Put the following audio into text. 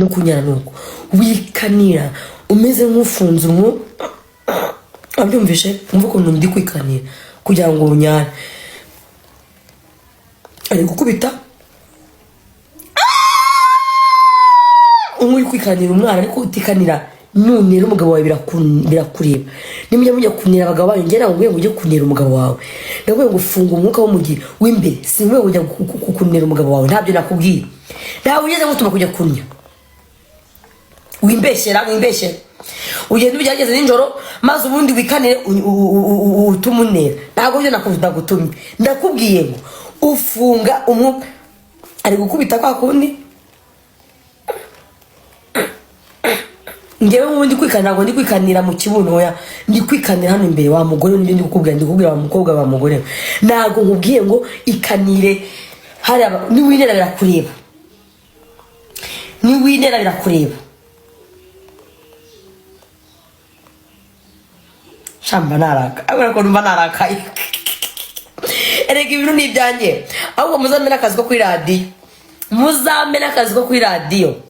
No kunyara nuko wikanira umeze nk'ufunze umwuka. Wabyumvishe? Umva ukuntu ndi kwikanira kugira ngo unyare. Ari gukubita nk'uri kwikanira umwana, ariko utikanira. Nunera umugabo wawe birakureba. Nimujya mujya kunera abagabo banyu, njye ntabwo ngo ujye kunera umugabo wawe, ndakubwiye ngo funga umwuka wo mu gihe w'imbere. Sinkubwiye ngo ujya kunera umugabo wawe, ntabyo nakubwiye. Ntabwo ugeze ngutuma kujya kunya. Wimbeshyera, wimbeshyera, ugenda ubigerageze nijoro, maze ubundi wikanire utume unera. Ntabwo byo nagutumye. Ndakubwiye ngo ufunga umwuka. Ari gukubita kwa kundi. Ngewe nk'ubu ndi kwikanira, ntabwo ndi kwikanira mu kibuno, oya, ndi kwikanira hano imbere. Wa mugore, nibyo ndi kukubwira. Ndi kukubwira wa mukobwa, wa mugore we. Ntabwo nkubwiye ngo ikanire hariya. Niwinera birakureba, niwinera birakureba. Shamba naraka, ariko numva narakaye. Erega ibintu ni ibyanjye. Ahubwo muzamene akazi ko kuri radiyo, muzamene akazi ko kuri radiyo.